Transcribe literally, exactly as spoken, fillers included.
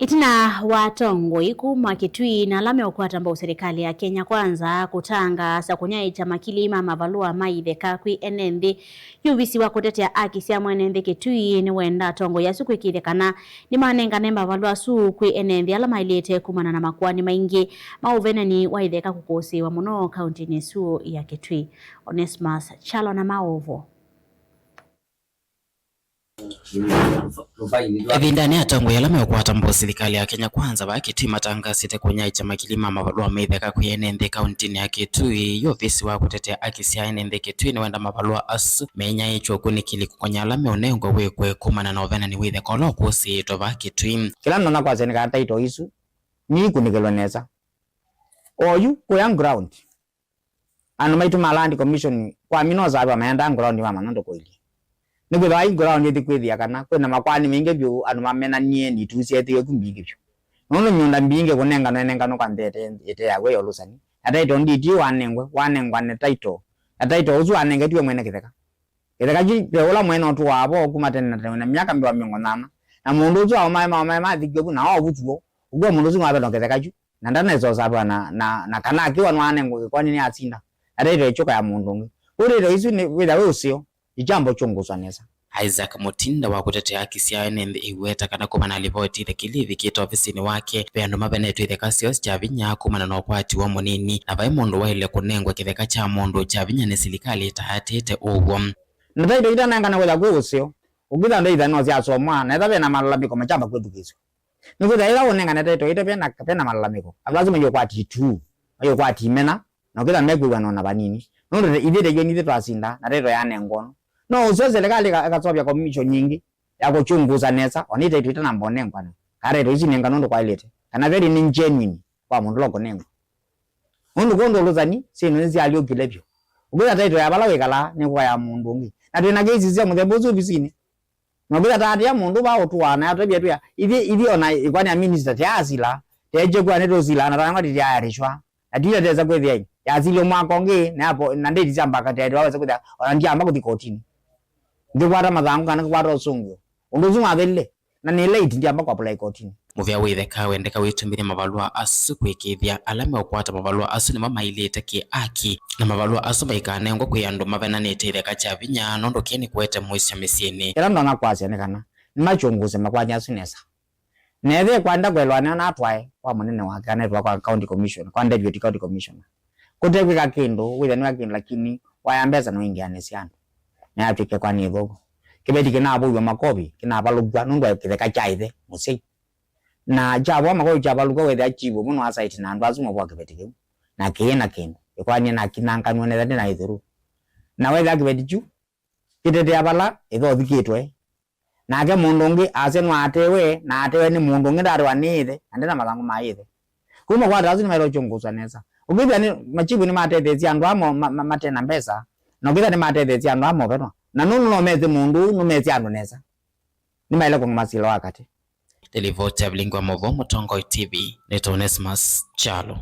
Ĩtina wa atongoi kuma Kitui na ala meũkwata mbau silikalĩ ya Kenya Kwanza kũtangaasa kũnyaĩĩkya makili ma mavalũa ma itheka kwĩ ene nthĩ, yũvisi wa kũtetea aki sya mwene nthĩ Kitui nĩwenda atongoi asu kwĩkĩĩthya kana nĩmanengane mavalũa asu kwĩ ene nthĩ ala maĩlĩte kumana na makoani maingĩ ma ũvenani wa itheka kũkũsĩĩwa mũno kauntinĩ ĩsu ya Kitui. Onesmus Kyalo na maũvoo. Ĩvindanĩ, atongoi ala meũkwata mbau silikalĩ ya Kenya Kwanza vaa Kitui matangasĩte kũnyaĩĩkya makili ma mavalũa ma itheka kwĩ ene nthĩ kauntinĩ ya Kitui. Yũvisi wa kũtetea aki sya ene nthĩ Kitui nĩwenda mavalũa asu menyaĩĩkye ũkunĩkĩli kũkonya ala meũnengwa wĩkwe kumana na ũvenani wa itheka ũla ũkũsĩĩtwe vaa Kitui. Kĩla ndonya kwasya nĩ kana title isu niikunĩkĩlwe nesa. Oyu kũya ground, andũ maitũ ma Land Commission kwamina ũsavĩwa maendaa ground mamanya ũndũ kũilyĩ. Nĩkwĩthĩwa i ground ĩthi kwĩthĩa kana kwĩna makoani maingĩ vyũ andũ mamenanie na ituu syeethĩiwe ku mbingĩ vyũ. Nũndũ mĩũnda mbingĩ kũnenganwa ĩnenganwa kwa nthĩ ĩte, ĩte ya wĩa ya ũlũsani. Na title deed yu wanengwe, wanengwa nĩ title. Na title ũsu wanengetiwe mwene kĩtheka. Kĩtheka kyu ve ũla mwene ũtũaa vo kuma tene na tene na myaka mbee wa mĩongo nyanya. Na mũndũ ũsu aũmae maũmae mathikiwe vu na ovu tuo. Ũkw'a mũndũ ũsu nĩwavetwa kĩtheka kyu. Na ndanesa ũsavĩwa na, na, na kana akĩwa nĩwanengwa kĩkoani nĩ asinda, na title ĩkyũka ya mũndũ ũngĩ. Kwoou title isu nĩ wĩtha wĩ ũseo, ikyamba ũkyũngũswa nesa. Isaac Mutinda wa kũtetea haki sya ene nthĩ aiweta kana kuma na livoti itheke ila ivikĩte ovisinĩ wake, ve andũ mavenetwe itheka syoo sya vinya kumana na ũkwati woo mũnini, na vai mũndũ waĩle kũnengwa kĩtheka kya mũndũ kya vinya nĩ silikalĩ ĩtaatĩte ũw'o. Na title itanengane kwĩtha kwĩ ũseo, ũkĩtha ndeithano syasomwa, na etha vena malalamĩko makyamba kwĩthukĩĩsw'a. Nĩkwĩthĩa ĩla ũnengane title ĩte vena, vena malalamĩko, andũ asu mayũkwati ituu, mayũkwati imena, na ũkĩtha mekwĩw'ana ona vanini. Nũndũ ithyĩ title nithyĩ twasinda, na title yanengwa ũno. No ũseo silikalĩ ĩka-, ĩkaseũvya commission ĩngĩ ya kũkyũngũsa nesa, ona title itanamba ũnengwa nĩ kana title isu inenganwe ũndũ kwaĩlĩte, kana very nĩ genuine kwa mũndũ ũla ũkũnengwa. Nũndũ kwondũ ũlũsani, syĩndũ nĩsyalyũkile vyũ. Ũkĩtha title ya vala wĩkalaa nĩkũka ya mũndũ ũngĩ. Na twĩ na cases sya mũthemba ũsu ovisinĩ. Na ũkĩtha taatĩa mũndũ va ũtũaa na atavya twĩa, ithyĩ, ithyĩ ona ĩkoani ya minister tyaasila, teekye kwĩa nĩtũsilaa na twanengwa tĩtyaayarĩshwa. Na tũitatesa kwĩthĩa yasilwe mwaka ũngĩ, na yapo, na ndĩti sya mbakatĩaĩlwa wesa kwĩthĩa ona ndyamba kũthi kotinĩ. Ngĩkwata mathangũ kana ngĩkwata ũsũngĩo. Ũndũ ũsu nĩwathelile, na nĩ late ndyamba kũapply kotinĩ. Mũvĩa wa itheka wendeka wĩtũmĩthya mavalũa asu kũĩkĩĩthya ala meũkwata mavalũa asu nĩmo maĩlĩte kĩ-aki, na mavalũa asu maikanengwe kwĩ andũ mavenanĩte itheka kya vinya, nũndũ kĩĩ nĩkũete mũisyo mĩsyĩnĩ. Kĩla ndonya kwasya nĩ kana nĩmakyũngũse makoani asu nesa. Na ethĩwa ekwenda kũelewa nĩona atwae kwa mũnene wake, kana etwae kwa county commission, kwa deputy county commissioner. Kũtekwĩka kĩndũ, wĩthĩa nĩwĩka kĩndũ, lakini waya mbesa nũingĩanĩsya andũ. Na yatw'ĩka ĩkoani ĩthũku. Kĩveti kĩnavũiw'a makovi, kĩnavalũkw'a nũndũ wa kĩtheka kya ĩthe mũsyai. Na kyavoa makovi kyavalũkw'a, wĩthĩa chief ũmwe nĩwasaiti na andũ asu mavoa kĩveti kĩu. Na kĩĩ na kĩndũ. Ĩkoani nakinanganw'e nesa ndĩna ĩthũru. Na wethĩa kĩveti kyu kĩtetea vala ĩthe ũthikĩtwe. Nake mũndũ ũngĩ asya nĩwatewe, na atewe nĩ mũndũ ũngĩ ndatewa nĩ ĩthe, na ndena mathangũ ma ĩthe. Kuma kwata asu nĩmaĩle ũkyũngũswa nesa. Ũkĩthĩa nĩ machifu nĩmatetheesye andũ aa mo-, ma-, ma-, mate na mbesa, na ũkĩthĩa nĩmatetheesye andũ aa movenwa. Na nũndũ no mesĩ mũndũ ũu, nũmesĩ andũ nesa. Nĩmaĩle kũng'ama sila wa katĩ. Nĩ livoti ya vilingi wa maũvoo Mũtongoi T V, nĩ Onesmus Kyalo.